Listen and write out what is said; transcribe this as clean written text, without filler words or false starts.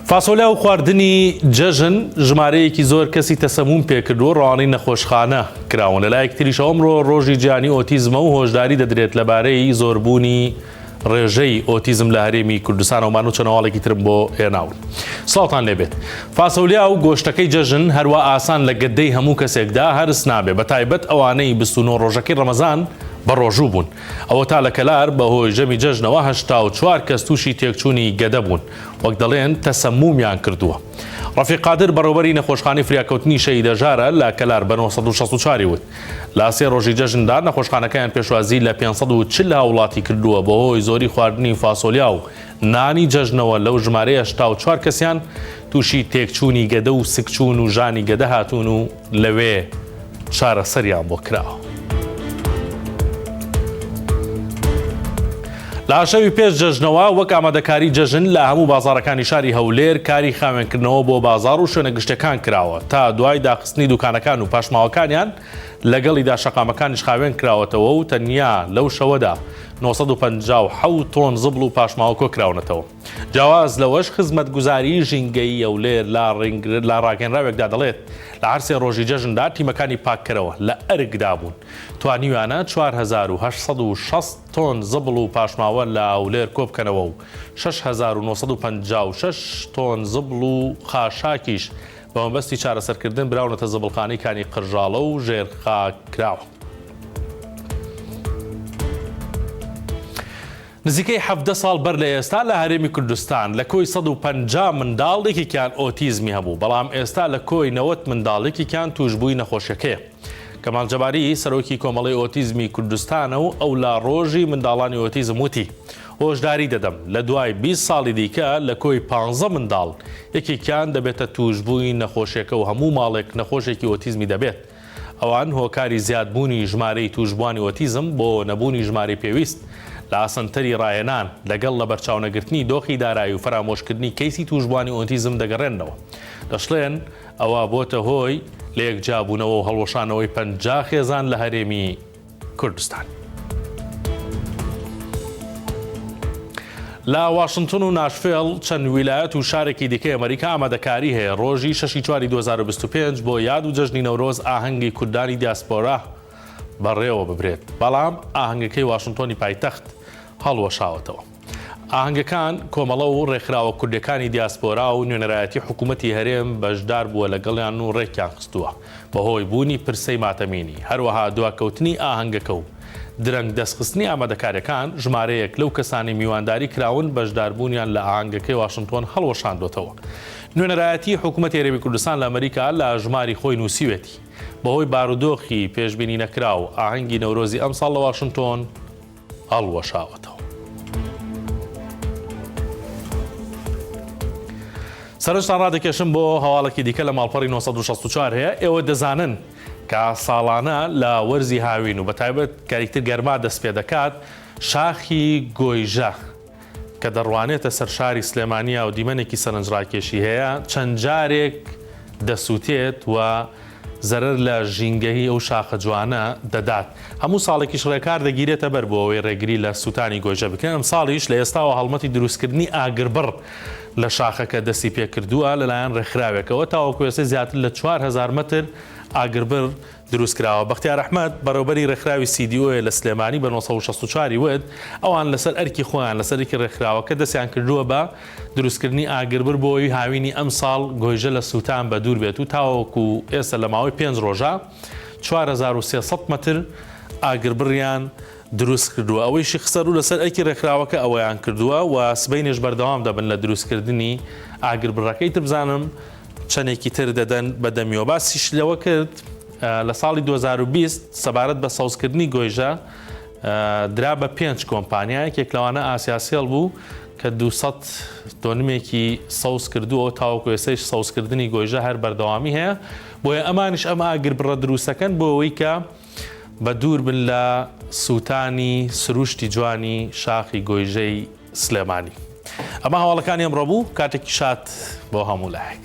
فاسۆلیا و خواردنی جەژن ژمارەیەکی زۆر کەسی تەسەموم پێکردووە ڕەوانەی نەخۆشخانە کراون. لەلایەکی تریشەوە ئەمڕۆ ڕۆژی جیهانی ئۆتیزمە و هۆشداری دەدرێت لەبارەی زۆربوونی ڕێژەی ئۆتیزم لە هەرێمی کوردستان و چەند هەواڵێکی ترم بۆ هێناون. سڵاوتان لێبێت. فاسۆلیا و گۆشتەکەی جەژن هەروا ئاسان لە گەدەی هەموو کەسێکدا هەرس نابێ بەتایبەت ئەوانەی 29 ڕۆژەکەی ڕەمەزان بە ڕۆژوو بوون. ئەوەتا لە کەلار بەهۆی ژەمی جەژنەوە 84 کەس تووشی تێکچوونی گەدە بوون. وەک دەڵێن تەسەمومیان کردووە. ڕەفیق قادر بەڕێوبەری نەخۆشخانەی فریاکەوتنی شەهید هەژارە لە کەلار بە 964 وت، لە سێ ڕۆژی جەژندا نەخۆشخانەکەیان پێشوازی لە 540 هاوڵاتی کردووە بەهۆی زۆری خواردنی فاسۆلیا و نانی جەژنەوە لەو ژمارەیە 84 کەسیان تووشی تێکچوونی گەدە و سکچوون و ژانی گەدە هاتوون و لەوێ چارەسەریان بۆ کراوە. لە شەوی پێش جەژنەوە وەک ئامادەکاری جەژن لە هەموو بازاڕەکانی شاری هەولێر کاری خاوێنکردنەوە بۆ بازاڕ و شوێنە گشتەکان کراوە تا دوای داخستنی دوکانەکان و پاشماوەکانیان لەگەڵیدا شەقامەکانیش خاوێن کراوەتەوە و تەنیا لەو شەوەدا 957 تۆن زبڵ و پاشماوە کۆکراونەتەوە. جیاواز لەوەش خزمەتگوزاریی ژینگەیی هەولێر لە ڕاگەیەنراوێکدا دەڵێت، لە هەر سێ ڕۆژی جەژندا تیمەکانی پاککەرەوە لە ئەرکدا بوون، توانیویانە 4860 تۆن زبڵ و پاشماوە لە هەولێر کۆبکەنەوە و 6956 تۆن زبڵ و خاشاکیش بە مەبەستی چارەسەرکردن براونەتە زبڵخانەی کانی قرژاڵە و ژێرخاک کراوە. نزیکەی 17 ساڵ بەر لە ئێستا لە هەرێمی کوردستان لە کۆی 150 منداڵ یەکێکیان ئۆتیزمی هەبوو، بەڵام ئێستا لە کۆی 90 منداڵ یەکێکیان تووشبووی نەخۆشیەکەیە. کەمال جەباری سەرۆکی کۆمەڵەی ئۆتیزمی کوردستانە و ئەو لە ڕۆژی منداڵانی ئۆتیزم وتی، هۆشداری دەدەم لە دوای 20 ساڵی دیکە لە کۆی 15 منداڵ یەکێکیان دەبێتە تووشبووی نەخۆشیەکە و هەموو ماڵێک نەخۆشێکی ئۆتیزمی دەبێت. ئەوان هۆکاری زیادبوونی ژمارەی تووشبووانی ئۆتیزم بۆ نەبوونی ژمارەی پێویست لە سەنتەری ڕاهێنان، لەگەڵ لەبەرچاونەگرتنی دۆخی دارایی و فەرامۆشکردنی کەیسی تووشبووانی ئۆتیزم دەگەڕێننەوە. دەشڵێن، ئەوە بۆتە هۆی لەیەکجیابوونەوە و هەڵوەشانەوەی 50 خێزان لە هەرێمی کوردستان. لە واشنتن و ناشفێڵ چەند ویلایەت و شارێکی دیکەی ئەمریکا ئامادەکاری هەیە ڕۆژی 6 چواری 2025 بۆ یاد و جەژنی نەورۆز ئاهەنگی کوردانی دیاسپۆرا بەڕێوە ببرێت، بەڵام ئاهەنگەکەی واشنتۆنی پایتەخت هەڵوەشاوەتەوە. ئاهەنگەکان کۆمەڵە و ڕێکخراوە کوردیەکانی دیاسپۆرا و نوێنەرایەتی حکوومەتی هەرێم بەشدار بووە لەگەڵیان و ڕێکیان خستووە بەهۆی بوونی پرسەی ماتەمینی، هەروەها دواکەوتنی ئاهەنگەکە و درەنگ دەستخستنی ئامادەکاریەکان، ژمارەیەک لەو کەسانەی میوانداری کراون بەشداربوونیان لە ئاهەنگەکەی واشنتۆن هەڵوەشاندۆتەوە. نوێنەرایەتی حکوومەتی هەرێمی کوردستان لە ئەمریکا لە ژماری خۆی نووسیوێتی، بەهۆی بارودۆخی پێشبینی نەکراو ئاهەنگی نەورۆزی ئەمساڵ لە واشنتۆن هەڵوەشاوەتەوە. سەرنجتان ڕادەکێشم بۆ هەواڵێکی دیکە لە ماڵپەڕی 964 هەیە ئێوە دەزانن کە ساڵانە لە وەرزی هاوین و بەتایبەت کاریکتر گەرما دەست پێ دەکات شاخی گۆیژە کە دەڕوانێتە سەر شاری سلێمانیا و دیمەنێکی سەرنجڕاکێشی هەیە، چەند جارێک دەسووتێت و زەرەر لە ژینگەی ئەو شاخە جوانە دەدات. هەموو ساڵێکیش ڕێکار دەگیرێتە بەر بۆ ئەوەی ڕێگری لە سووتانی گۆیژە بکرێت، ئەمساڵیش لە ئێستاوە هەڵمەتی دروستکردنی ئاگربڕ لە شاخەکە دەستی پێکردووە لەلایەن ڕێکخراوێکەوە تاوەکو ئێستا زیاتر لە 4000 مەتر ئاگربڕ دروستکراوە. بەختیار ئەحمەد، بەڕێوبەری رێکخراوی CDO لە سلێمانی بە 964 ی وت، ئەوان لەسەر ئەرکی خۆیان لەسەر ئەرکی رێکخراوەکە دەستیان کردووە بە دروستکردنی ئاگربر بۆ ئەوەی هاوینی ئەمساڵ گۆیژە لە سووتان بەدوور بێت و تاوەکو ئێستا لە ماوەی پێنج رۆژە 4300 مەتر ئاگربڕیان دروستکردووە. ئەوەیشی خستەڕوو لەسەر ئەرکی رێکخراوەکە ئەوەیان کردووە و سبەینێش بەردەوام دەبن لە دروستکردنی ئاگربڕەکە. ئیتر بزانم چەندێکی تر دەدەن بە دەمیەوە. باسیش لەوە کرد لە ساڵی 2020 سەبارەت بە سەوزکردنی گۆیژە درا بە پێنج کۆمپانیا، یەکێک لەوانە ئاسیاسێڵ بوو کە 200 دۆنمێکی سەوز کردووە، تاوەکو ئێستەیش سەوزکردنی گۆیژە هەر بەردەوامی هەیە، بۆیە ئەمانیش ئەم ئاگربڕە دروستەکەن بۆ ئەوەی کە بە دوور بن لە سووتانی سروشتی جوانی شاخی گۆیژەی سلێمانی. ئەمە هەواڵەکانی ئەمڕۆ بوو، کاتێکی شاد بۆ هەموو لایەک.